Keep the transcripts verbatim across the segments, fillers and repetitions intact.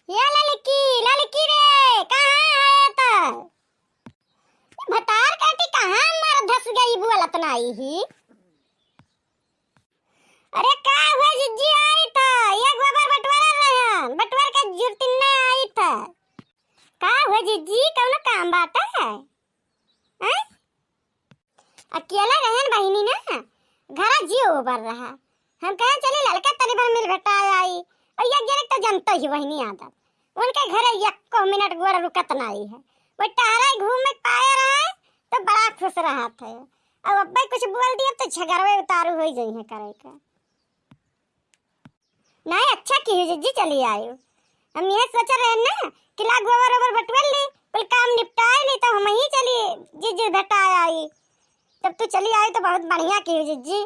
या ललकी, ललकी रे, कहाँ है त? भतार काटी कहाँ मर धस गई, बोलत नाई ही। अरे का हुआ जिज्जी, आई था, ये गोबर बटवारा रहा, बटवार का जुर्तिन्ना आई था। का हुआ जिज्जी, कौनो काम बात है? हैं? अकेला रहन बहिनी ना, घरा जियो उबर रहा। हम कहे चली ललका तनी भर मिल भेटा आई। और एक जने तो जनता ही बहिनी आदत। उनके घरे एको मिनट गोड़ रुकत नाई है। वो टहरे घूमे पाए रहे तो बड़ा खुश रहत है। अब अब्बे कुछ बोल दिए तो झगड़वे उतारू हो जाई है करे के। नाई अच्छा की हो जिज्जी चली आयो। हम यह सोच रहे ना कि ला गोबर ओबर बटुअल ली, कुल काम निपटाए ली तो हम ही चली जिज्जी भेटा आई। तब तू चली आई तो बहुत बढ़िया की हो जिज्जी।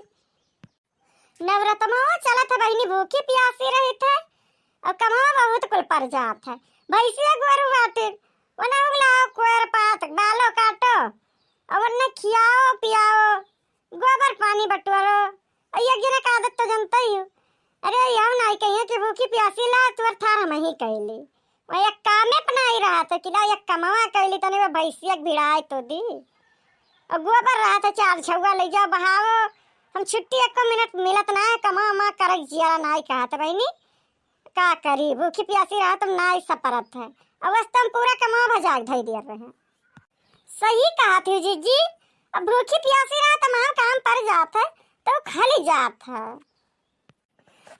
नवरतमवा चलत है बहिनी, भूखी प्यासी रहित है और कमवा बहुत कुल पर जात है। भैंसिया गोरू बाटे, ओना उगलाओ, कोयर पात, बालो काटो और ओन्ने खियाओ पियाओ, गोबर पानी बटोरो। और एक जने का आदत तो जनते ही हो। अरे यह नाई कहिए कि भूखी प्यासी ला तुअर थार हम ही कैली। वह एक कामे अपनाई रहा था कि ला एक कमवा कैली तने वो भैंसिया के भिड़ाए तो दी। और गोबर रहा था चार छुआ ले जाओ बहाओ। हम छुट्टी एको मिनट मिलत ना है, कमा उमा करक जिया नाई कहा था बहिनी। का करी, भूखी प्यासी रहा तुम नाई सपरत है। अवस्था में पूरा कमा भजाक धई दिया रहे। सही कहा थी जिज्जी, अब भूखी प्यासी रहा तमाम काम पर जात है तो खाली जात है।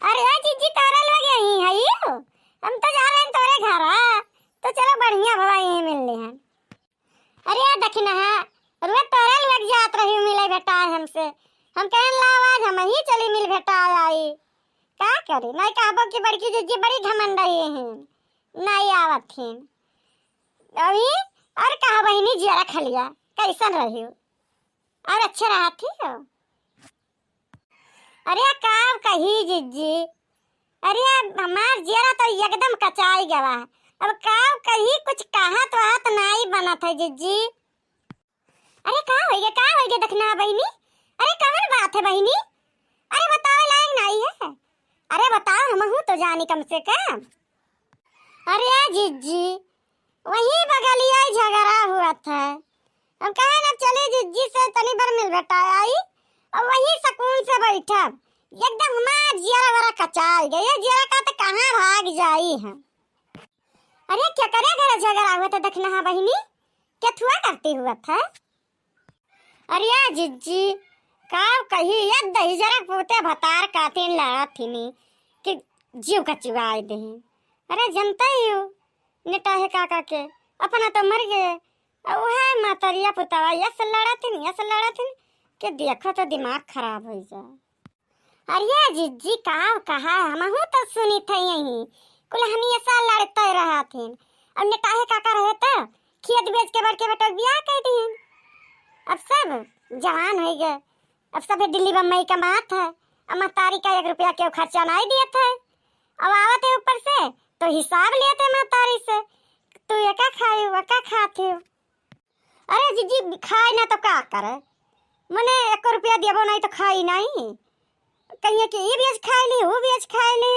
अरे जिज्जी तोरे लोग यहीं है यू? हम तो जा रहे हैं तोरे घर, हाँ। तो चलो बढ़िया भला यहीं मिल ले हैं। अरे दखिनहा, रुआ तोरे लोग जात रही मिले भेटा हमसे। हम कहन लाओ आज हम ही चली मिल भेटा आई। का करी, नहीं कहबो कि बड़की जिज्जी बड़ी घमंड रही हैं, नहीं आवत हैं। अभी और कहा बहिनी जिया रख लिया, कैसन रही हो? और अच्छे रहत ही हो? अरे का कही जिज्जी, अरे हमार जियरा तो एकदम कचाई गवा है। अब का कही, कुछ कहत वहत नाई बनत है जिज्जी। अरे का होइगे, का होइगे दखिनहा बहिनी? अरे कवन बात है बहिनी? अरे बतावे लायक नाई है। अरे बताओ, हमहू तो जानी कम से कम। अरे जिज्जी, वही बगलिया ही झगड़ा हुआ था। हम कहे ना चली जिज्जी से तनी भर मिल भेटा आई और वही सुकून से बैठब। एकदम हमार जियरा बड़ा कचाल गए, ये जियरा का तो कहाँ भाग जाई हम। अरे क्या करे घर झगड़ा हुआ था दखिनहा बहिनी? क्या थुआ करती हुआ था? अरे या जिज्जी, का कही, या दहिजरा पोते भतार कातिन लड़ा थिनी कि जीव का चुगाए देही। अरे जनते ही हो, नेटा है काका के, अपना तो मर गए। अब वह मातरिया पुतावा यस लड़ा थिन, यस लड़ा थिन, कि देखो तो दिमाग खराब हो जाए। अरे जिज्जी, का कहा, हमहू तो सुनी थे यही, कुल हमेशा लड़ते रहत हैं। अब नेटाहे काका रहे तो खेत बेच के बड़के बेटा बियाह कर दिहन। अब सब जवान हो गए, अब सभे दिल्ली बम्बई कमात है। अब महतारी का एक रुपया के खर्चा नहीं दिए थे। अब आवत है ऊपर से तो हिसाब लेते महतारी से, तू एका खाई, वका खाती हो। अरे जिज्जी, खाई ना तो का करे? मने एक रुपया देबो नहीं तो खाई नहीं। कहिए कि ई बेच खाई ली, ऊ बेच खाई ली।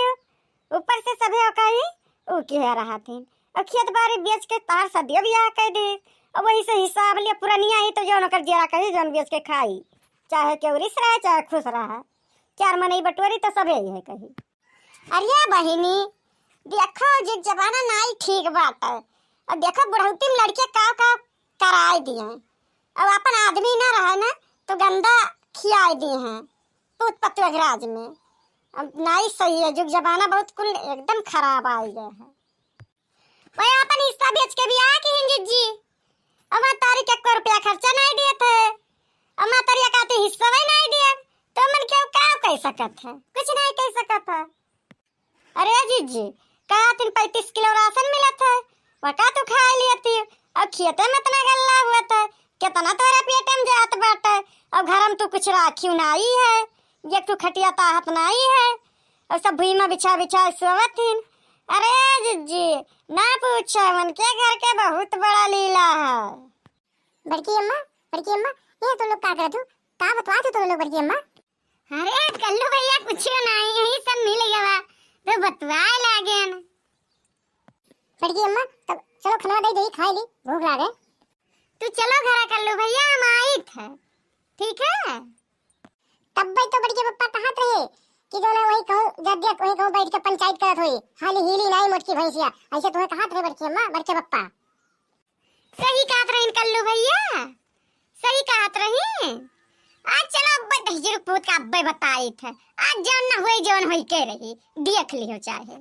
ऊपर से सभे कही, ऊ किहे रहत हैं। और खेत बाड़ी बेच के तार सदियो बियाह कर दी। और वही से हिसाब लिया, पुरनिया ही तो जौन ओकर जियरा कही, जौन बेच के खाई। चाहे केवरिस रहे, चाहे खुश रहे। चार मनई बटोरी तो सभे यही कही। अरे बहिनी, देखो जुग जमाना नाई ठीक बाटे। और देखो बुढ़ौती में लड़के का का कराए दिए। अब अपन आदमी ना रहे ना तो गंदा खियाए दिए हैं पूत पतोह राज में। अब नाई सही है, जुग जमाना बहुत कुल एकदम खराब आ गया है। वही अपन हिस्सा बेच के बियाह किहिन जिज्जी। अब महतारी के एको रुपया खर्चा नहीं दिए थे। अब महतारी कहती हिस्सा वही नहीं दिए, तो मन के का कह सकत है? कुछ नहीं कह सकत है। अरे जिज्जी, कहा तीन पैंतीस किलो राशन मिलत है, वका तू खा लियती। और खेते में इतना गल्ला हुआ था, कितना तोरा पेट में जात बाटे। और घर में तू कुछ राखी नहीं है, एक तू खटिया ताहत नहीं है, और सब भुइमा बिछा बिछा सोवत हिन। अरे जिज्जी, ना पूछो, उनके घर के बहुत बड़ा लीला है। बड़की अम्मा, बड़की अम्मा, ये तुम लोग का करत हो? का बतवा तू तुम लोग बड़की अम्मा? अरे कल्लू भैया, कुछ नहीं, यही सब मिल गवा तो बतवाए लागेन। बड़की अम्मा, तब चलो खनवा दे दे, खाई ली, भूख लागे। तू चलो घरा कल्लू भैया, हम आइत है, ठीक है? तब भाई तो बड़के पप्पा कहत रहे कि जो ना वही कहूँ जद्या वही कहूँ बैठ के पंचायत करत होई, हाली हीली नाई मोटकी भैंसिया, ऐसे तुम्हें कहत रहे बड़की अम्मा, बड़के पप्पा। सही कहत रहीन कल्लू भैया, सही कहत रहीन। आज चलो अब्बे दहिजर पूत का अब्बे बताइत है, आज जौन ना होई जौन होई के रही, देख लियो चाहे।